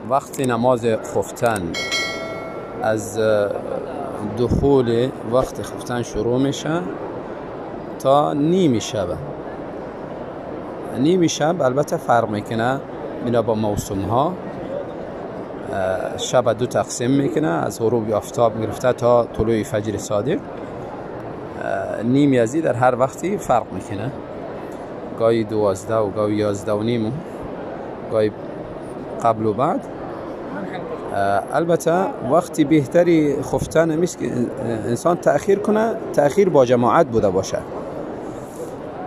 وقتی نماز خفتن از دخول وقت خفتن شروع میشه تا نیم شب. نیم شب البته فرق میکنه اینا با موسم ها، شب دو تقسیم میکنه، از غروب آفتاب گرفته تا طلوع فجر صادق. نیمی ازی در هر وقتی فرق میکنه، گاهی 12 و گاهی 11:30، گاهی قبل و بعد. البته وقتی بهتری خفتن نیست که انسان تأخیر کنه، تأخیر با جماعت بوده باشه.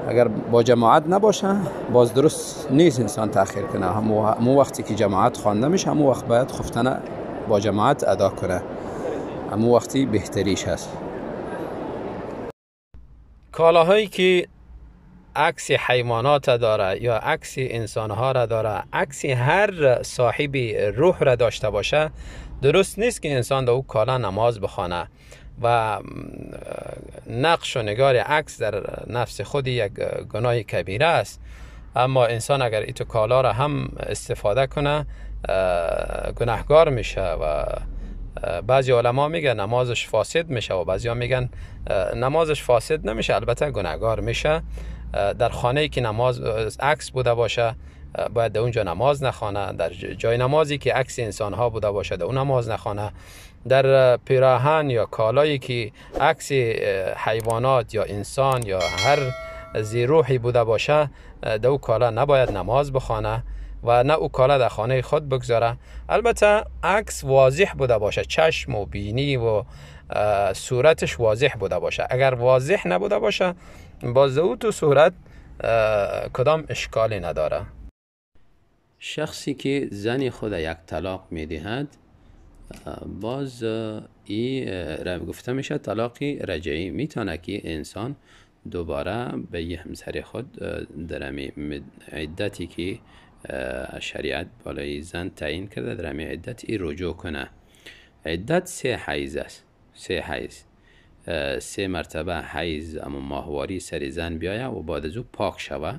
اگر با جماعت نباشه باز درست نیست انسان تأخیر کنه. همو وقتی که جماعت خوانده میشه همو وقت باید خفتن با جماعت ادا کنه، همو وقتی بهتریش هست. کالاهایی که عکس حیوانات داره یا عکس انسانها را داره، عکس هر صاحب روح را داشته باشه، درست نیست که انسان در او کالا نماز بخوانه و نقش و نگار عکس در نفس خود یک گناه کبیره است. اما انسان اگر ایتو کالا را هم استفاده کنه گناهگار میشه و بعضی علما میگن نمازش فاسد میشه و بعضی ها میگن نمازش فاسد نمیشه، البته گناهگار میشه. در خانه‌ای که نماز عکس بوده باشه باید در اونجا نماز نخوانه، در جای نمازی که عکس انسان‌ها بوده باشه در اون نماز نخوانه، در پیراهن یا کالایی که عکس حیوانات یا انسان یا هر ذی روحی بوده باشه در او کالا نباید نماز بخوانه و نه او کالا در خانه خود بگذاره. البته عکس واضح بوده باشه، چشم و بینی و صورتش واضح بوده باشه. اگر واضح نبوده باشه باز او تو صورت کدام اشکالی نداره. شخصی که زن خود یک طلاق میدهد باز ای گفته میشه طلاق رجعی. میتونه که انسان دوباره به یه همسر خود در عدتی که شریعت بالای زن تعیین کرده در عدت ای رجوع کنه. عدت 3 حیض است، 3 حیض، 3 مرتبه حیض اما ماهواری سر زن بیایه و بعد از او پاک شوه.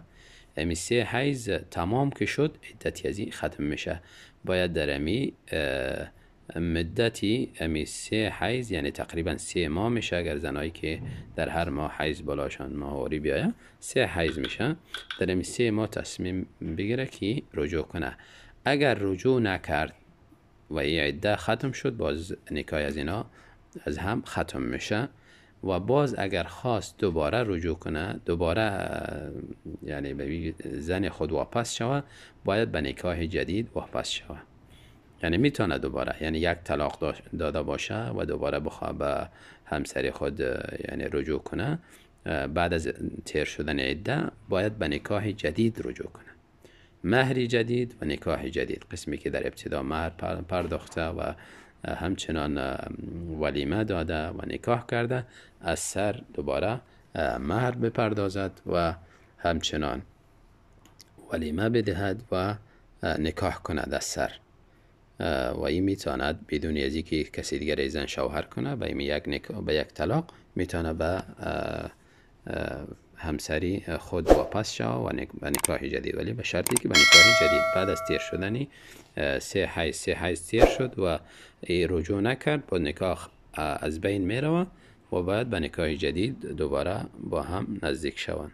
امی 3 حیض تمام که شد عدتی از این ختم میشه. باید در امی مدتی امی 3 حیض، یعنی تقریبا 3 ماه میشه، اگر زنایی که در هر ماه حیض بالاشان ماهواری بیایه 3 حیض میشه، در امی 3 ماه تصمیم بگیره که رجوع کنه. اگر رجوع نکرد و این عده ختم شد باز نکاح از اینا از هم ختم میشه و باز اگر خواست دوباره رجوع کنه، دوباره یعنی به زن خود واپس شوه، باید به نکاح جدید واپس شوه. یعنی میتونه دوباره، یعنی یک طلاق داده باشه و دوباره بخواه به همسر خود یعنی رجوع کنه، بعد از تیر شدن عده باید به نکاح جدید رجوع کنه، مهر جدید و نکاح جدید، قسمی که در ابتدا مهر پرداخته و همچنان ولیمه داده و نکاح کرده، از سر دوباره مهر بپردازد و همچنان ولیمه بدهد و نکاح کند از سر. و این میتواند بدون از اینکه کسی دیگر زن شوهر کنه به یک نکاح، به یک طلاق میتونه به همسری خود واپس شود و به نکاح جدید، ولی به شرطی که به نکاح جدید بعد از تیر شدن 3 حیض، 3 حیض تیر شد و رجوع نکرد، با نکاح از بین میروه و باید به نکاح جدید دوباره با هم نزدیک شوند.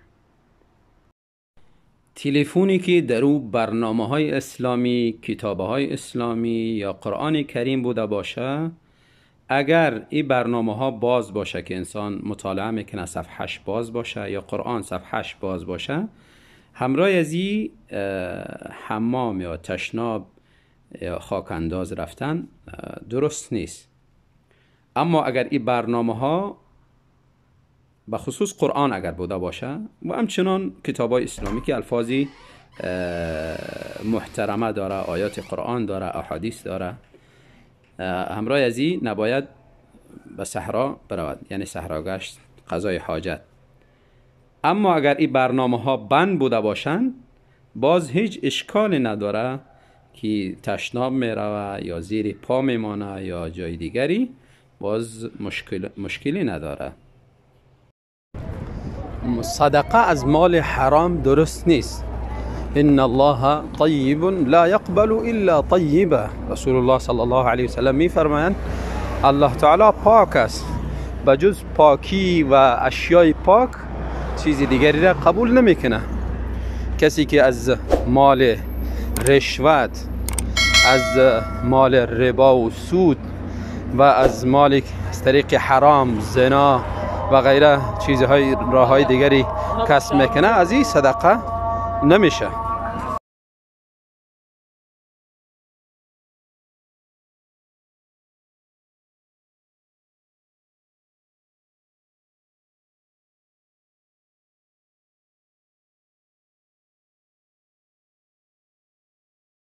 تلفنی که در او برنامه های اسلامی، کتاب های اسلامی یا قرآن کریم بوده باشه، اگر این برنامه ها باز باشه که انسان مطالعه میکنه صفحش باز باشه یا قرآن صفحش باز باشه، همراه از این حمام یا تشناب یا خاک انداز رفتن درست نیست. اما اگر این برنامه ها به خصوص قرآن اگر بوده باشه و همچنان کتاب های اسلامی که الفاظی محترمه داره، آیات قرآن داره، احادیث داره، همراه از این نباید به صحرا برود، یعنی صحرا گشت، قضای حاجت. اما اگر این برنامه ها بند بوده باشند باز هیچ اشکالی نداره که تشناب میروه یا زیر پا میمانه یا جای دیگری، باز مشکلی نداره. صدقه از مال حرام درست نیست. ان الله طیب لا یقبل الا طیبا. رسول الله صلی الله علیه وسلم میفرمایند الله تعالی پاک است، بجز پاکی و اشیای پاک چیز دیگری را قبول نمیکنه. کسی که از مال رشوت، از مال ربا و سود و از مال از طریق حرام، زنا و غیره چیزهای راههای دیگری کسب میکنه، از این صدقه نمیشه.